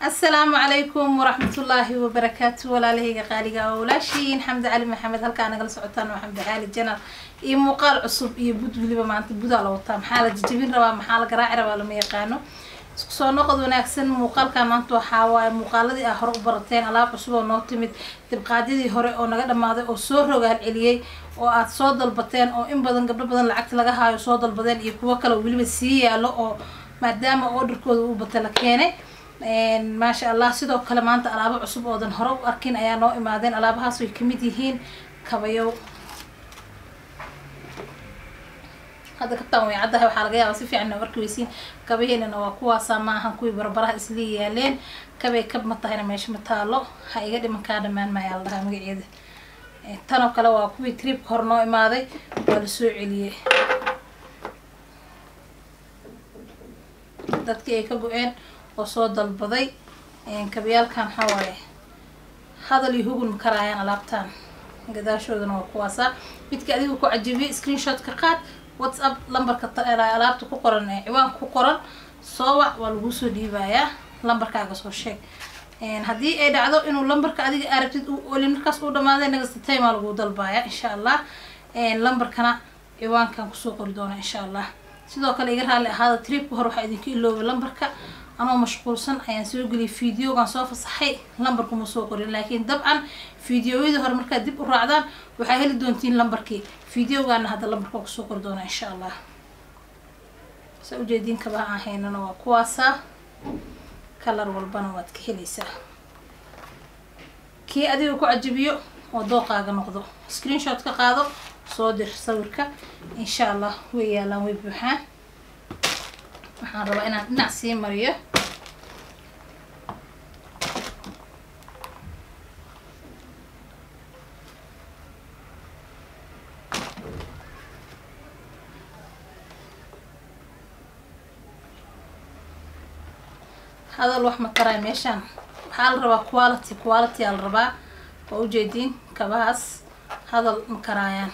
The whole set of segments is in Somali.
Asalaamu calaykum waraxmatullaahi wabarakaatu. Walaalahayga qaaliga oo walaashiin Xamdi Cali Maxamed, halkaa nagala socotaan waa Xamdi Cali Janal iyo muuqaal cusub iyo bud. Weliba maanta budaa la wataa, maxaa la jajabin rabaa, maxaa la garaaci rabaa, lama yaqaano. Isku soo noqod wanaagsan. Muuqaalkan maanta waxaa waaye muuqaaladii aa hore u barateen, alaab cusub oo noo timid, dibqaadyadii hore oo naga dhamaaday oo soo rogaal celiyey oo aad soo dalbateen, oo in badan gabdho badan lacagta laga haayo soo dalbadeen, iyo kuwo kale weliba sii yaalo oo maadaama orderkooda uu bata la keenay, maasha Allah. Sidoo kale maanta alaabo cusub oodan hore u arkin ayaa noo imaadeen. Alaabahaas way kamid yihiin kabayow. Hadda kabtaan way caddahay, waxaa laga yaabaa si fiican inaa arki weysiin. Kabaheynana waa kuwaasaa, ma ahan kuwii barbaraha isla yaaleen. Kabay kab ma tahayna, meesha ma taalo, ha iga dhiman kaa dhamaan maayaa la dhahaa magaceeda. Tan oo kale waa kuwii tripka hore noo imaaday, waa lasoo celiyey, dadkii ay ka go-een oo soo dalbaday. Kabayaalkan waxaa waaye hadal iyo hugun ma karaayaan. Alaabtaan gadaashoodana waa kuwaasaa. Midka adiga ku cajabiyey screenshot ka qaad, WhatsApp lambarka alaabta ku qoran ee ciwaanka ku qoran soo wac, waa laguu soo dhiibayaa. Lambarkaaga soo sheeg. Haddii ay dhacdo inuu lambarka adiga arabtid uu olin markaas uu dhamaaday, next time aa laguu dalbaaya, insha Allah. Lambarkana ciwaankan kusoo qori doona, insha Allah. Sidoo kale iga raalli ahaada, tripka hore waxaa idinka iloobay lambarka. Anoo mashquulsan ayaan soo geliyay videogan, soo fasaxay, lambarkuma soo qorin, laakiin dabcan videoyadii hore markaad dib u raacdaan waxaa heli doontiin lambarkii. Videogaana hadda lambarka kusoo qori doona, insha Allah. Saa ujeediin, kabaha aan haynana waa kuwaasaa, kalar walbana waad ka helaysaa. Kii adiga ku cajabiyo oo dooqaaga noqdo screenshot ka qaado, soo dir sawirka, insha Allah. Way yaalaan, way buuxaan. Waxaan rabaa inaan dhinac sii mariyo. Hadal wax ma taraay meeshaan, waxaa la rabaa quality, quality aa la rabaa. Waa ujeediin kabahaas hadal ma karaayaan.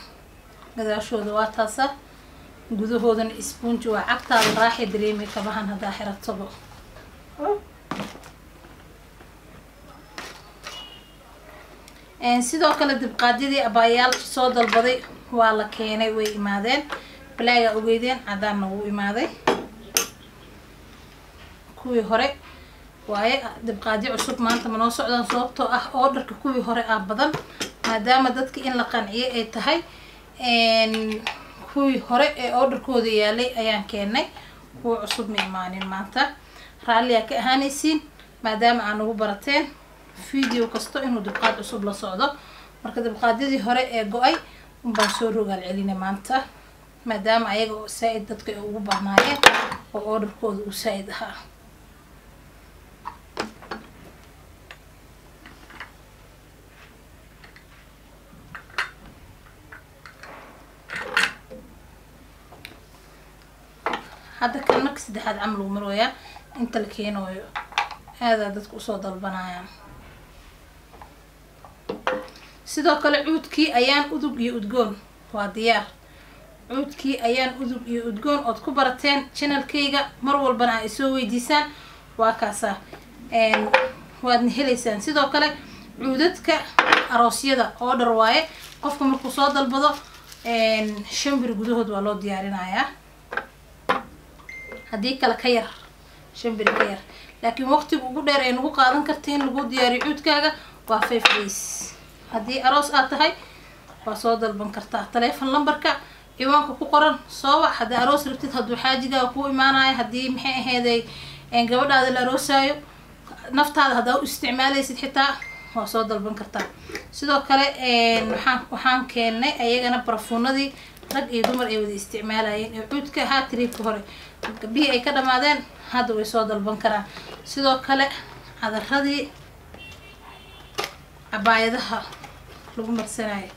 Gadaashooda waa taasa, gudahoodana sponge waa, cagtaada raaxay dareemay kabahan haddaa xirataba. Sidoo kale dibqaadyadii abaayaal soo dalbaday waa la keenay, way imaadeen. Balaagaa ogeydeen, cadaanna wuu imaaday. Kuwii hore waaye, dibqaadyo cusub maanta ma noo socdaan, sababtoo ah orderka kuwii hore ah badan, maadaama dadka in la qanciyo ay tahay. Kuwii hore ee orderkooda yaalay ayaan keenay, kuwa cusub ma imaanin maanta. Raalliyaa ka ahaanaysiin, maadaama aan ugu barateen video kasto inuu dibqaad cusub la socdo. Marka dibqaadyadii hore ee go-ay unbaan soo rogaal celinay maanta, maadaama ayaga oo saa-id dadka ay ugu baahnaayeen oo orderkooda uu saa-id ahaa. Hadda kan marka saddexaad camal uu marooyaa inta la keenayo, aadaa dadka usoo dalbanayaan. Sidoo kale cuudkii ayaan udug iyo udgoon waa diyaar. Cuudkii ayaan udug iyo udgoon ood ku barateen channelkayga, mar walbana ay soo weydiisaan, waa kaasaa, waadna helaysaan. Sidoo kale cuudadka aroosyada order waaye. Qofka markuu soo dalbado 5 beri gudahood waa loo diyaarinayaa, haddii kale ka yar, 5 beri ka yar. Laakiin waqtiga ugu dheer ay nagu qaadan karta in lagu diyaariyo cuudkaaga waa 5 days. Haddii aroos aad tahay waa soo dalban kartaa. Taleefon lambarka ciwaanka ku qoran soo wac haddii aroos rabtid, hadduu xaajigaaga kuu imaanayo, haddii maxay aheeday gabadhaada la aroosaayo, naftaada haddaa u isticmaaleysid xitaa waa soo dalban kartaa. Sidoo kale waxaan keenay ayagana barafuunadii rag iyo dumar ay wada isticmaalayeen ee cuudka ahaa. Tripka hore gabdhihii ay ka dhamaadeen hadda way soo dalban karaan. Sidoo kale cadaradii cabaayadaha lagu marsanayo.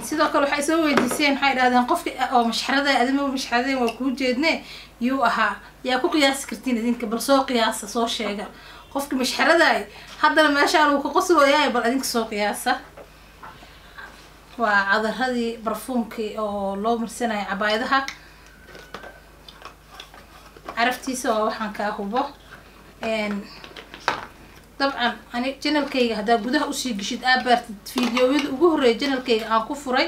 Sidoo kale waxay soo weydiiseen, waxay idhahdeen qofki oo mashxarada, adima mashxaradeen waa kuu jeedne, yuu ahaa? Yaa ku qiyaasi kartiin idinka? Bal soo qiyaasa, soo sheega qofki mashxaradaay. Haddana meeshaan uu ka qoslayaay, bal idinka soo qiyaasa. Waa cadaradii barfuunkii oo loo marsanayo cabaayadaha, caraftiisa waa waxaan kaa hubo. Dabcan ani channelkayga haddaa gudaha usii geshid aa baartid fiidiyowyada ugu horreeya channelkayga aan ku furay,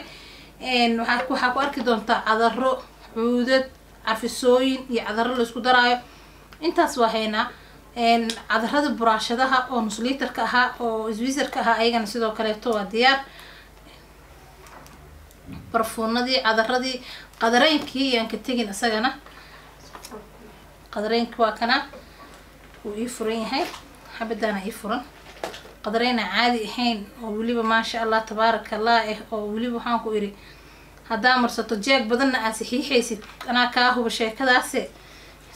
waxaa ku arki doontaa cadaro, cuudad, carfisooyin iyo cadaro laisku daraayo. Intaas waa haynaa. Cadarada buraashadaha oo nus liiterka ahaa oo switzerka ahaa ayagana sidoo kaleeto waa diyaar. Barfuunadii, cadaradii, qadareynkii yaan ka tegin isagana. Qadareynkii waa kana, wuu ii furan yahay, xabadaana ii furan. Qadareyna caadi ahayn oo weliba maasha Allah tabaaraka Allah oo weliba waxaan ku iri haddaa marsato jeeg badanna aad saxiixaysid, anaa kaa huba sheekadaase.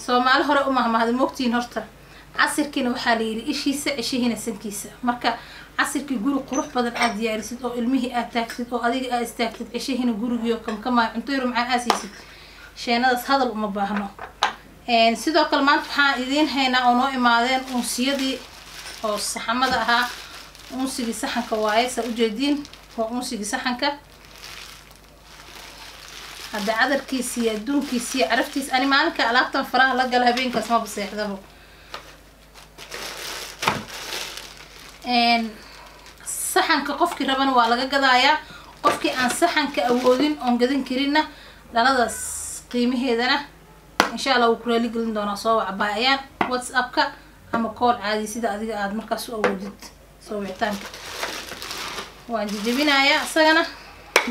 Soomaali hore u mahmahda moogtiin horta, casirkiina waxaa la yidhi ishiisa, ceshihiina sankiisa. Marka casirkii guri qurux badan aad diyaarisid oo ilmihii aad taagtid oo adiga aad istaagtid, ceshihiina gurigiio kamkamaayo cunto yaro macaan aad siisid, sheenadaas hadal uma baahno. Sidoo kale maanta waxaan idiin haynaa oo noo imaadeen unsiyadii oo saxamada ahaa. Unsigii saxanka waaye, saa ujeediin, waa unsigii saxanka. Hadda cadarkiisi iyo adduunkiisi iyo caraftiis, ani maalinka alaabtan faraha la gala habeenkaas maba seexdabo. Saxanka qofkii rabana waa laga gadaayaa, qofkii aan saxanka awoodin oon gadan karinna dhaladaas qiimaheedana insha Allah wuu ku raali gelin doonaa. Soo wac baayaan WhatsAppka ama kool caadi sida adiga aada markaas u awoodid soo wicitaanka. Waan jejebinayaa isagana,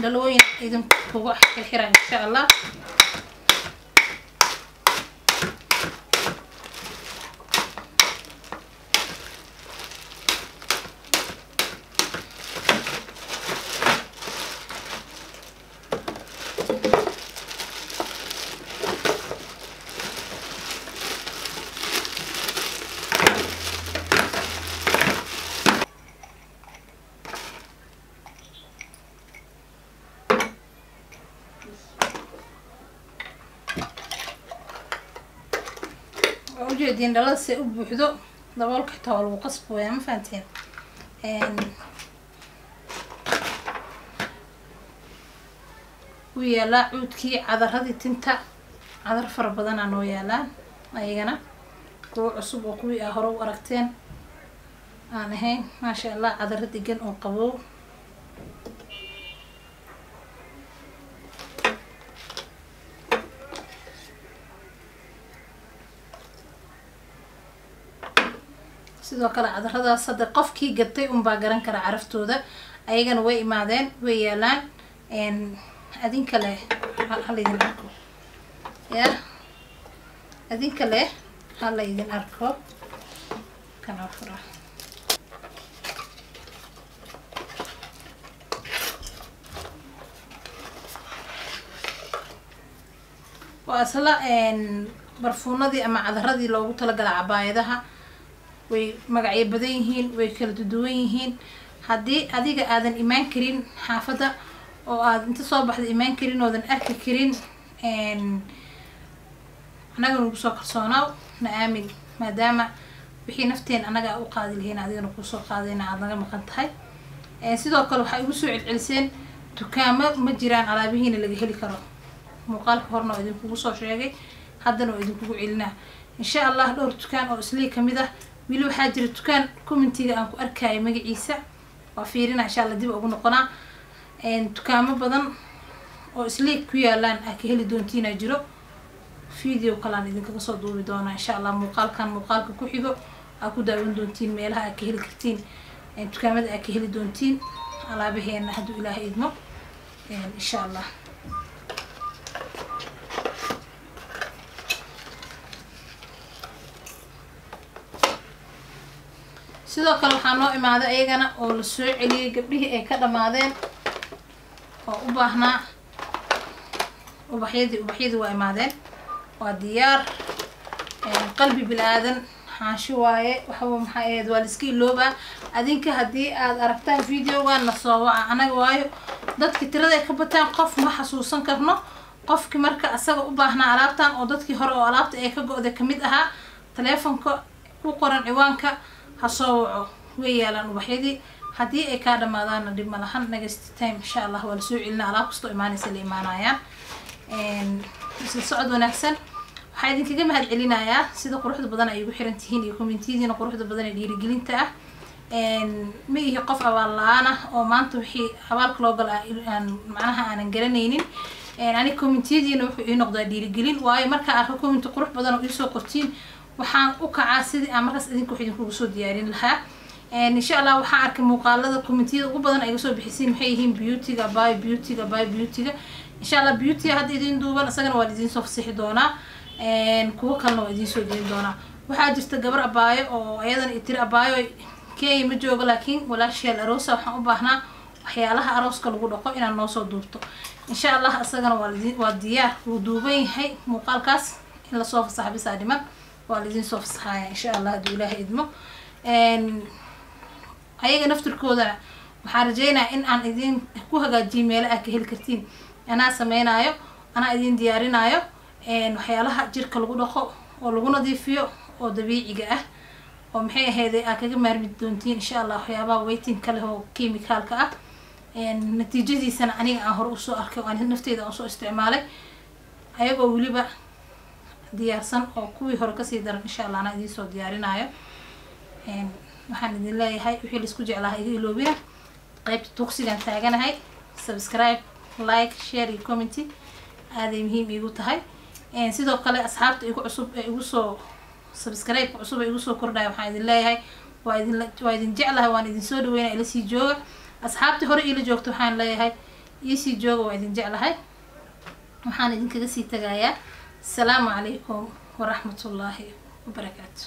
dhalooyin idinkugu xirxira insha Allah. Waa ujeediin dhalada se u buuxdo, daboolka xitaa waa lagu qasbooyaa, ma fahanteen? Wuu yaalaa cuudkii, cadaradii tinta, cadar fara badanaa noo yaalaan ayagana, kuwo cusub oo kuwii aa hore u aragteen aan ahayn. Maasha Allah, cadaro degan oo qabow. Sidoo kale cadaradaas hadda qofkii gatay unbaa garan kara caraftooda, ayagana way imaadeen, way yaalaan. Adinka leh hala idin arko, ya adinka leh hala idin arko. Kana fura waa isla barfuunadii ama cadaradii loogu talagala cabaayadaha. Way magacyo badan yihiin, way kala duwan yihiin. Haddii adiga aadan imaan karin xaafadda oo aad inta soo baxda imaan karin oodan arki karin, annaga nagu soo kalsoonaaw, na aamin, maadaama wixii nafteen annaga u qaadi lahayn adigana kuusoo qaadayna aad naga maqan tahay. Sidoo kale waxaa igu soo celceliseen dukaamo ma jiraan alaabihiina laga heli karo. Muuqaalka horena oo idinkugu soo sheegay, haddana oo idinkugu celinaa insha Allah. Dhowr dukaan oo islii kamid ah weli waxaa jira dukaan commentiga aan ku arkayo magaciisa, waa fiirina insha Allah dib ugu noqonaa. Dukaamo badan oo islii ku yaalaan aa ka heli doontiina jiro. Video kalaan idinkaga soo duubi doonaa insha Allah, muuqaalkan muuqaalka ku xigo aa ku daawan doontiin meelaha aa ka heli kartiin, dukaamada aa ka heli doontiin alaabaheena hadduu Ilaahay idmo insha Allah. Sidoo kale waxaa noo imaaday ayagana oo la soo celiyay gabdhihii ay ka dhamaadeen oo u baahnaa ubaxyadii. Ubaxyadii waa imaadeen, waa diyaar. Qalbi bil-aadan xaashi waaye, waxba maxaa ahayd waa laiska iloobaa. Adinka haddii aad aragtaan videogan na soo waca anaga, waayo dadki tirada ay ka bataan qof ma xasuusan karno. Qofki marka asaga u baahnaa alaabtan oo dadkii hore oo alaabta ay ka go-day kamid ahaa, taleefonka ku qoran ciwaanka ha soo waco. Way yaalaan ubaxyadii, haddii ay kaa dhamaadaanna dhib ma lahan, next time insha Allah waa lasoo celinaa. Alaab kastoo imaanaysa la imaanayaan. Isla socod wanaagsan. Waxaa idinkaga mahad celinayaa sida quruxda badan ay igu xiran tihiin iyo commentiyadiina quruxda badan ee dhiirigelinta ah. Ma ihi qof abaal la-aan ah oo maanta wixii abaalka loo gala aan macnaha aanan garanaynin. Ani commentiyadiina wuxuu ii noqdaa dhiirigelin, waayo markaa arko commenti qurux badan oo iisoo qortiin, waxaan u kacaa sidii aan markaas idinka wax idinkugu soo diyaarin lahaa. Insha Allah waxaan arkay muuqaalada commentiyada ugu badan ay iga soo bixisiin maxay yihiin beautyga by beautyga by beautyga. Insha Allah beautyga hadda idin duuban, isagana waa idiin soo fasixi doonaa, kuwo kalena waa idiin soo deyin doonaa. Waxaa jirta gabar abaayo oo ayadana itiri, abaayo Kenya ma joogo laakiin walaashayaal aroosa, waxaan u baahnaa waxyaalaha arooska lagu dhaqo inaan noo soo duubto. Insha Allah isagana waa diyaar, wuu duuban yahay muuqaalkaas, in lasoo fasaxa bisaa dhiman, waa laidin soo fasaxaya insha Allah hadduu Ilaahay idmo. Ayaga naftirkoodana waxaan rajeynayaa in aan idin ku hagaajiyo meelo aad ka heli kartiin. Anaa sameynaayo, anaa idin diyaarinaayo waxyaalaha jirka lagu dhaqo oo lagu nadiifiyo oo dabiiciga ah, oo maxay ahayday aad kaga maarmi doontiin insha Allah waxyaabaha waiting ka leh oo chemicalka ah. Natiijadiisana aniga aan hore usoo arkay oo aan nafteyda aan usoo isticmaalay, ayagoo weliba diyaarsan oo kuwii hore kasii daran, insha Allah anaa idiin soo diyaarinaayo. Waxaan idin leeyahay wixii laisku jeclaha iga iloobina. Qaybta tuugsigaan taaganahay, subscribe, like, share iyo commenty aaday muhiim iigu tahay. Sidoo kale asxaabta igu cusub ee igu soo subscribe cusub ee igu soo kordhaya, waxaan idin leeyahay waa idin jeclahay, waan idin soo dhaweynaya, ila sii jooga. Asxaabtii hore iila joogta waxaan leeyahay iisii jooga, waa idin jeclahay. Waxaan idinkaga sii tagayaa asalaamu calaykum waraxmatullaahi wabarakaatu.